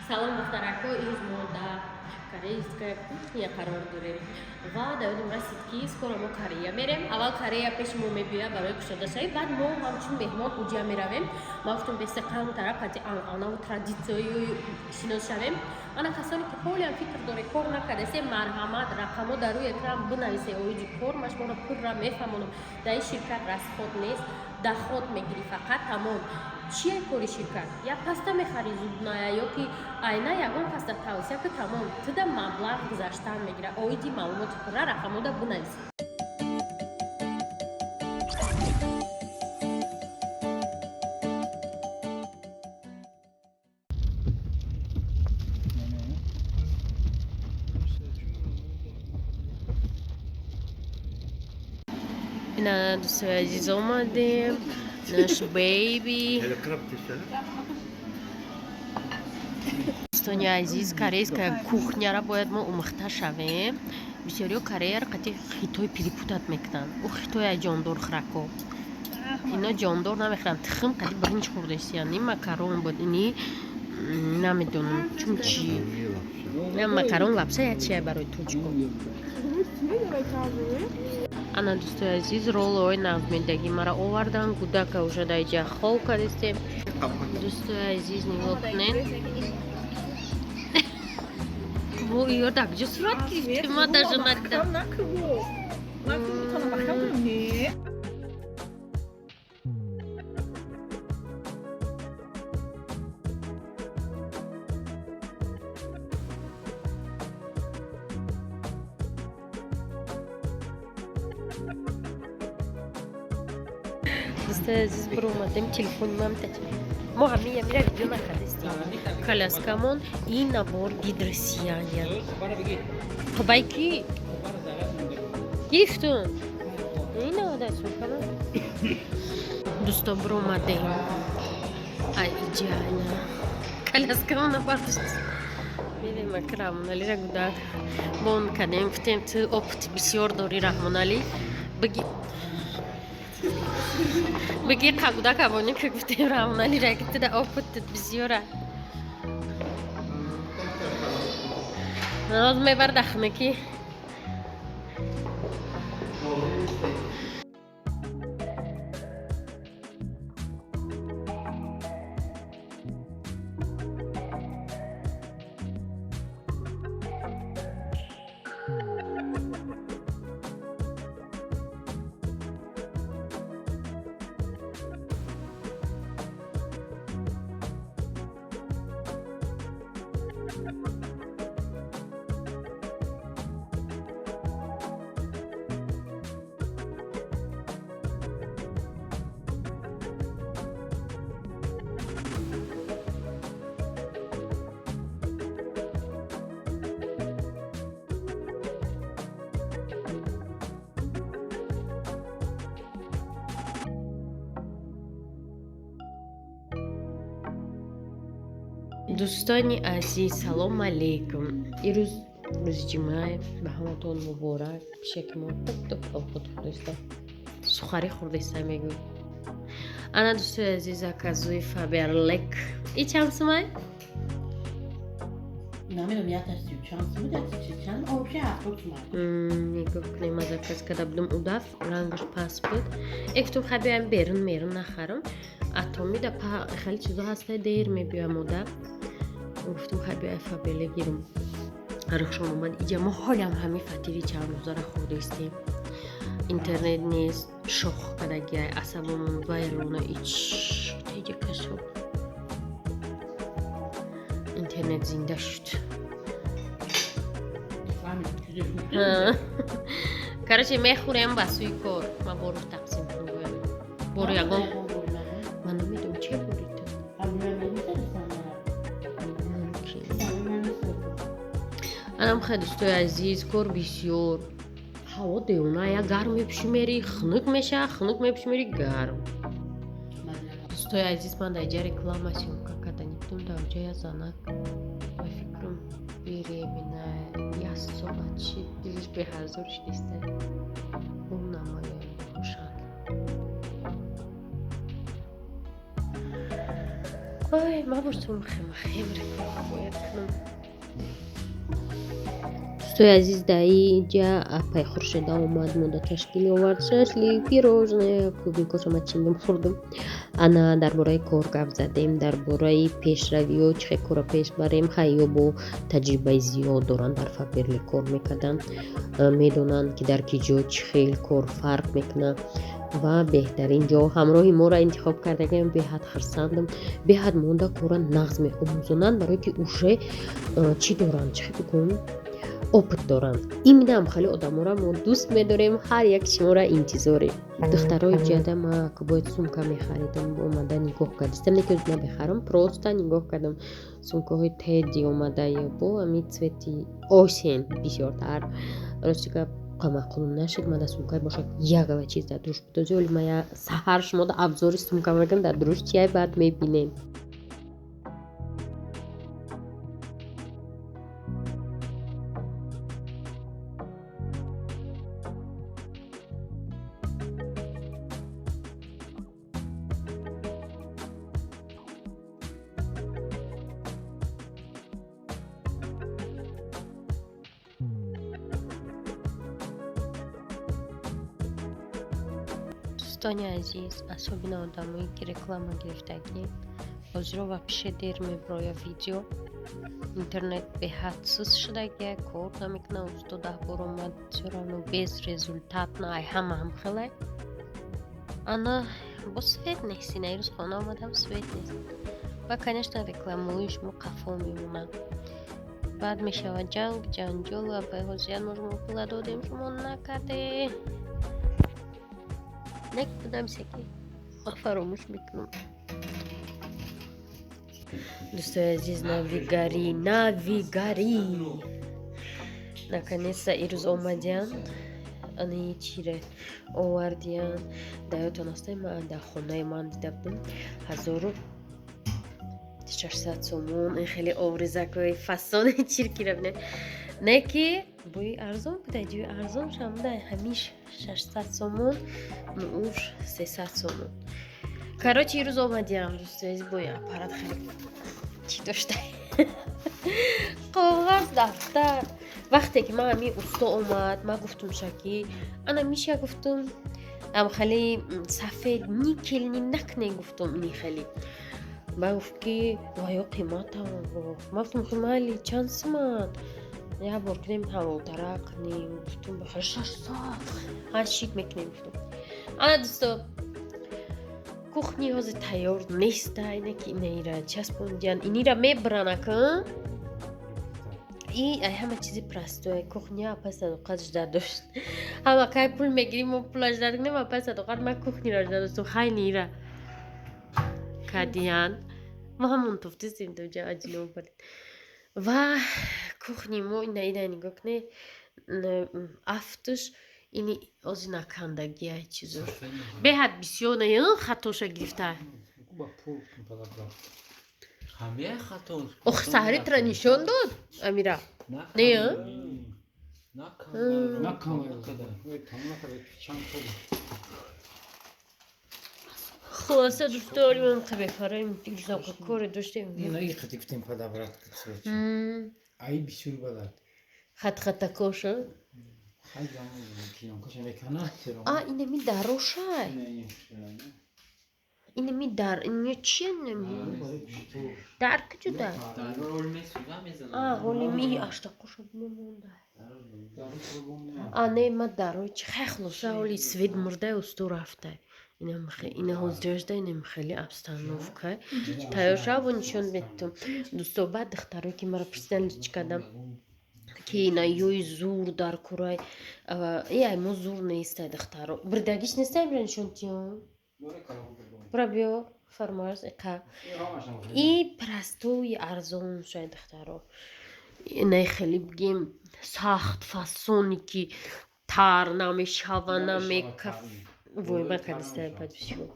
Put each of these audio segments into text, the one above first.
Салом, духтарако. Имрӯз мо дар корейская кухня қарор дорем ва дар ёдам расид, ки скоро мо Корея мерем. Аввал Корея пеши мо мебиёяд барои кушодашавӣ, баъд мо ҳамчун меҳмон уҷа меравем. Ма гуфтам, беста камтара қати анъанаву традитсияю шинос шавем. Ана, касоне ки ҳолиам фикр доре, кор накардасе, марҳамат, рақамҳо дар рӯи экран бинависе. Оиди кор ма шуморо пурра мефаҳмонам. Дар ин ширкат расход нест, доход мегирӣ фақат, тамом. Чие кори ширкат? Як паста мехарӣ, зубная ё ки айна, ягон паста тавсия ки, тамом, туда маблағ гузаштан мегирад. Оиди маълумоти пурра рақамҳода бинависед. Ина, дӯстои азиз, омадем. Наш бейби. Дӯстони азиз, корейская кухняра бояд мо омӯхта шавем. Бисёриҳо Кореяро қати Хитой перепутать мекунанд. Ӯ Хитоя ҷондор хӯрако, ино ҷондор намехӯранд. Тухм қати биринҷ хӯрдесиян. Ин макарон буд, ини намедонам чун чи, макарон, лапша, я чия барои тоҷико. Ана, дӯстои азиз, роллои нағзмедагӣ мара овардан. Гудака уже дар иҷа хов кардистем. Дӯстои азиз, нигоҳ кунед, во ё дар куҷо сурат гирифтем? Ма даже надидам. Дӯстои азиз, биромадем, телефони ман мо ҳамин ямира видео накардистем. Коляскамон и набор гидросияния қубай ки гирифтун, ина. Дӯсто, биромадем. Ай, иҷана коляскамона бардошт, мерем ака Раҳмоналира гудак бон кардем. Гуфтем, ту опыт бисёр дорӣ, Раҳмоналӣ, биги, биги қагудак авони ки. Гуфтем Раҳмоналира, ки туда опытат бисёра. Ноз мебар дахнаки. Дӯстони азиз, салому алейкум. Ирӯз рӯзи ҷумъа, ба ҳаматон муборак. Пишаки мо туп-туп овқот хӯрдеста, сухарӣ хӯрдеста, мегӯ. Ана, дӯстои азиз, заказуи Фаберлик и чанд сумай? Намедонам, якаш чанд сум буд, чанд вообще, 70 сум. Нигоҳ кунем, ма заказ карда будам, удаф рангаш паст буд. Э, гуфтум, хай биёям, берун мерун нахарам, атомида хеле чизо ҳаста, дер мебиёям ода. Гуфтум, хай биёя, Фаберлик гирам. Рухшон омад иҷа, мо ҳолям ҳамин фатири чанд рӯзара хӯрдаистем. Интернет нест, шох кардагиай, асабомон вайрона. Ич теҷа кашо интернет зинда шуд. Короче, мехӯрем, ба сӯи кор. Ма борух тақсим кун бояд. Бору ягон ман намедонам, че бори ту. Мумкин. Анам хай, дӯстои азиз, кор бисёр, ҳаво девона, як гарм мепӯши, мери, хунук меша, хунук мепӯши, мери, гарм. Дӯстои азиз, ман дар иҷа реклама съёмка кардани будам. Дар оҷа я занак, ба фикрам, беременная, як соат шид, дилиш беҳазор шидиста. Ӯ намоён бошад. Ой, ма бурсум хемахем реклама бояд кунам. Дӯстои азиз, дар инҷа апай Хуршеда омад, мода ташкил овард шашлик, пирожное, клубникаша ма чиндум, хӯрдум. Ана дар бораи кор гап задем, дар бораи пешравиё, чӣ хел корро пеш барем. Хайё бо таҷрибаи зиёд доранд, дар Фаберлик кор мекарданд, медонанд, ки дар ки ҷо чӣ хел кор фарқ мекунад ва беҳтарин ҷо ҳамроҳи моро интихоб кардагиам. Беҳад хурсандам, беҳад монда кора нағз меомӯзонанд, барое ки уже чӣ доранд, чӣ хел бигӯм, опыт доранд. Именно ҳам хеле одаморо мо дӯст медорем, ҳар як шуморо интизорем. Духтарои ҷада, ма бояд сумка мехаридам, омада нигоҳ кардистам, не ки набихарам, просто нигоҳ кардам. Сумкаҳои Теди омада бо ами цвети осень бисёртар. Рости гап, маъқул нашид. Мада сумкаи бошад, ягала чиз дар дуруш будози. Оли ма саҳар шумода обзори сумка мекунам, дар дуруш чиай, баъд мебинем. Дӯстони азиз, особенно одамое ки реклама гирифтагӣ, ҳозиро вообще дер меброя видео. Интернет беҳад суст шудагия, кор намекунад. Усто 10 бор омад, всё равно без результат. На ай ҳама ҳам хелай. Ана бо свет нест, ина ирӯз хона омадам, свет нест. Ва, конечно, рекламаҳои шумо қафо мемонанд, баъд мешавад ҷанг ҷанҷол ва ба ҳозият мо шумо пула додем, шумо накарде. Нек будамсе ки ма фаромӯш мекунам. Дӯстои азиз, навигарӣ, навигарӣ наконец-то ирӯз омадиянд, ани чире овардиянд. Даётон ҳастай, ман дар хонаи ман дида будам 1600 сомон. Ин хеле оврезакҳои фасони чиркира бинед, не ки бӯи арзон буда, ҷои арзон шам буда. Ҳамиш 600 сомон, мууш 300 сомон. Короче, ирӯз омадиям, дӯстои азиз, бои аппарат хеле чӣ дошта, коғаз, дафтар. Вақте ки ман ҳамин усто омад, ман гуфтумша, ки ана миша, гуфтум, ам хеле сафед никелни накне, гуфтум, ини хеле. Ба гуфт, ки ваё қиматам гуфт. Ман гуфтум, ки майли, чанд сумат, як бор кунем, ҳаволтара кунем, гуфтум, бахайр, 600 ҳар шик мекунем, гуфтум. Ана, дӯсто, кухни ҳозир тайёр неста, ина ки инаира часпондиян, инира мебиранака. И ай ҳама чизи простое кухня. Апай Садоқат жда дошт, ҳама кай пул мегирим, мо пула жда кунем. Апай Садоқат ма кухнира жда доштум. Хайнира кадиян, мо ҳамон туфтисем дуҷа аҷино баред. Ва кухни мо ина, ина нигоҳ кунед, афтуш ини ози накандагия, чизо беҳад бисёр на хатоша гирифта. Ҳамяи хато. Ох, саҳритра нишон дод, Амира, не? На. Чанд сол. Хулоса, дӯстори ман, қабефараем коре доштем. Ина иқати гуфтем, подобрать. Ай бисёр бадад. Хатхатакоша. Хай клеёнкаша мекана. А инами дарошай, инами дар ини чи, инами дар куҷода? А ҳоли ми аштақоша мемонда. А не, ма дарои чи. Хай, хулоса, ҳоли свет мурдай, усто рафтай. Ина ҳозирашда, инам хеле обстановка тайёр шава, нишон метум, дӯсто. Баъд духтаро, ки маро пурсидан чӣ кардам, ки ина ёи зур дар курай, ай мо зур нестай, духтаро, бирдагиш нестай, бира нишон тиён, бира биё, фармош иқа и простой арзон шай, духтаро. Инаи хеле бигем сахт фасоне, ки тар намешава, намекаф. Вой, ман кардистам, баъд бисёр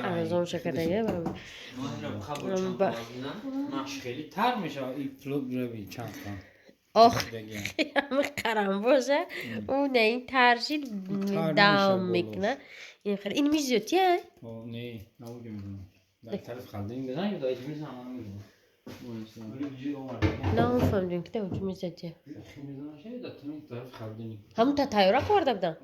арзон шакардага. Хеле тар мешавад и флот чанд хан. Ох, ҳама қарам боша, ӯ на ин таршид Тар дам намешавад. Мекуна. Ин хеле ин мизиётия. Не, науҷа мекунам. Дар тараф холодильник бизан ё дар ҷи мизан, ман намедонам. Нафаҳмидем, ки дар уҷо мезадия. Мизан дар тараф холодильник. Ҳамун та тайёра оварда будан.